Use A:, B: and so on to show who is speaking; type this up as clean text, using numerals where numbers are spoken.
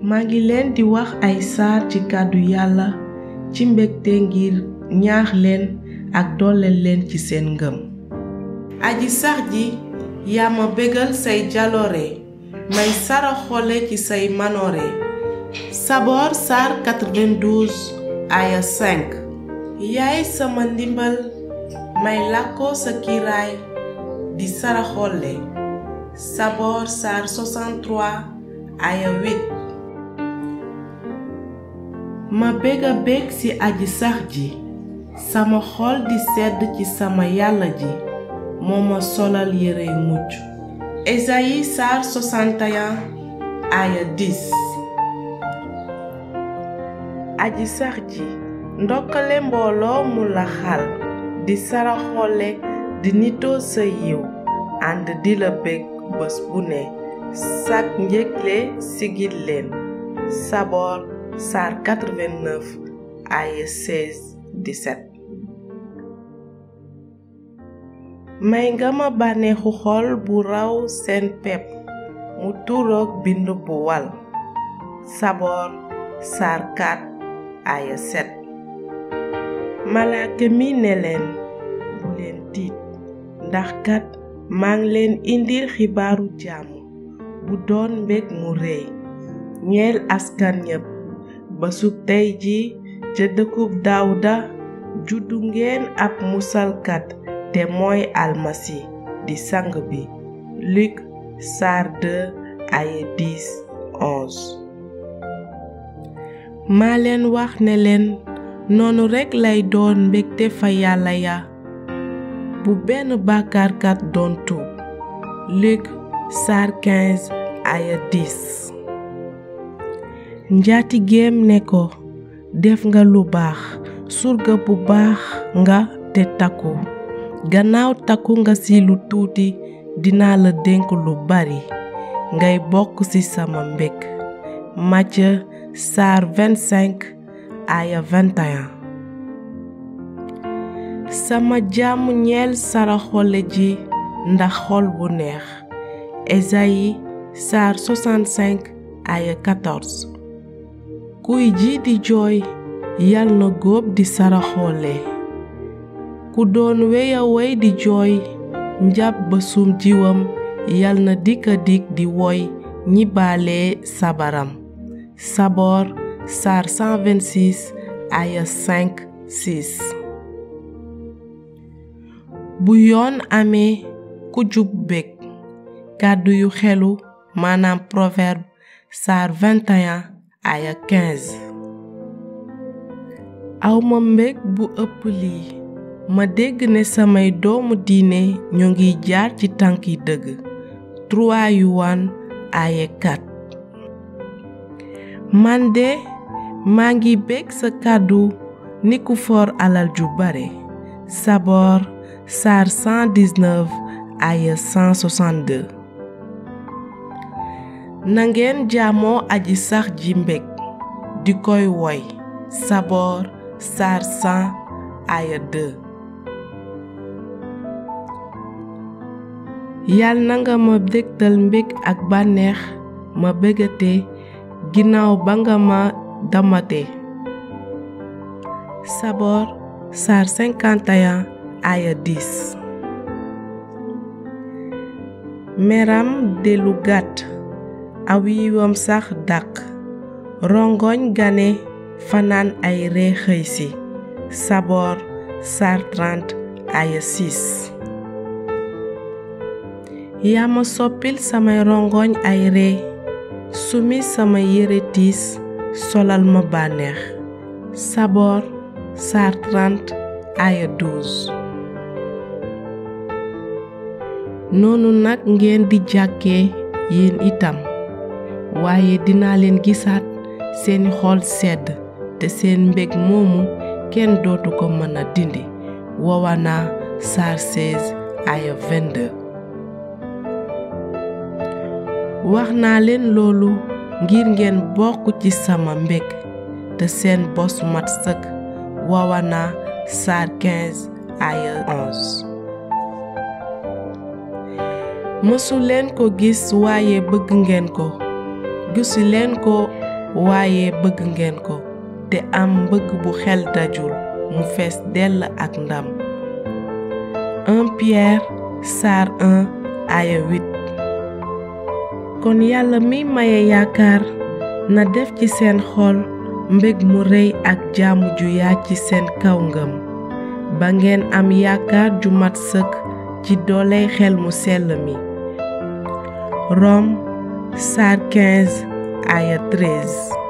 A: maa ngi leen di wax ay saar ci kàddu Yàlla ci mbégte ngir ñaax leen ak dooleel leen ci seen ngëm. aji sax ji yaa ma bégal say jaloore may sara xole ci say manoore. Saboor saar 92 aya 5. yaay sama ndimbal may làkkoo sa kiiraay di sara xole. Saboor saar 63 aya 8. ma béga bég ci aji sax ji sama xol di sedd ci sama Yàlla ji moo ma solal yérey mucc. Esayi saar 61 aya 10. aji sax ji ndokkale mbooloo mu la xal di saraxole di nitoo sa yiw ànd di la bég bés bu ne sak njégle sigil leen. Saboor saar 89 aya 16-17. may nga ma bànneexu xol bu raw seen pepp mu turoog bind bu wal. Saboor saar 4 aya 7. malaaka mi ne leen bu leen tiit ndax kat maa ngi leen indil xibaaru jàmm bu doon mbég mu réy ñeel askan ñépp. bésub tey ji ca dëkkub Daawuda juddu ngeen ab musalkat te mooy almasi di sang bi. Luk saar 2 aya 10-11. maa leen wax ne leen noonu rekk lay doon mbégte fa Yàlla ya bu benn bàkkaarkat doon tuub. Luk saar 15 aya 10. njaatigeem ne ko def nga lu baax surga bu baax nga te takku. gannaaw takku nga ci lu tuuti dinaa la dénk lu bari ngay bokk ci sama mbég. Macë saar 25 aya 21. sama jàmm ñeel saraxole ji ndax xol bu neex. Esayi saar 65 aya 14. kuy ji di jooy yal na góob di saraxole. ku doon weya wey di jooy njàpp bésum jiwam yal na dikka dik di woy ñibaalee sabaram. Saboor saar 126 aya 5-6. bu yoon amee ku jub bég. kàddu yu xelu maanaam proverbe saar 21 aya 15. awma mbég bu ëpp lii ma dégg ne samay doomu diine ñoo ngi jaar ci tànki dëgg. 3 Yuwaan aya 4. man de maa ngi bég sa kàddu ni ku for alal ju bare. Saboor saar 119 aya 162. nangeen jaamoo aji sax ji mbég di koy woy. Saboor saar 100 aya 2. yal na nga ma dégtal mbég ak bànneex ma bégate ginnaaw ba nga ma damate. Saboor saar 51 aya 10. meram de lu gàtt aw yiwam sax dàq. rongoñ gane fanaan ay ree xëy si. Saboor saar 30 aya 6. yaa ma soppil samay rongoñ ay ree sumi sama yére tiis solal ma bànneex. Saboor saar 30 aya 12. noonu nag ngeen di jàkkee yéen itam waaye dinaa leen gisaat seeni xol sedd te seen mbég moomu kenn dootu ko mën a dindi. Wowana saar 16 aya 22. wax naa leen loolu ngir ngeen bokk ci sama mbég te seen bos mat sëkk. Wowana saar 15 aya 11. mësu leen ko gis waaye bëgg ngeen ko. gisu leen ko waaye bëgg ngeen ko te am mbëgg bu xel dajul mu fees dell ak ndam. 1 Pierre saar 1 aaya 8. kon Yàlla mi maye yaakaar na def ci seen xol mbég mu rëy ak jàmm ju yaa ci seen kaw ngëm ba ngeen am yaakaar ju mat sëkk ci dooley xel mu sell mi. Rome saar 15 aaya 13.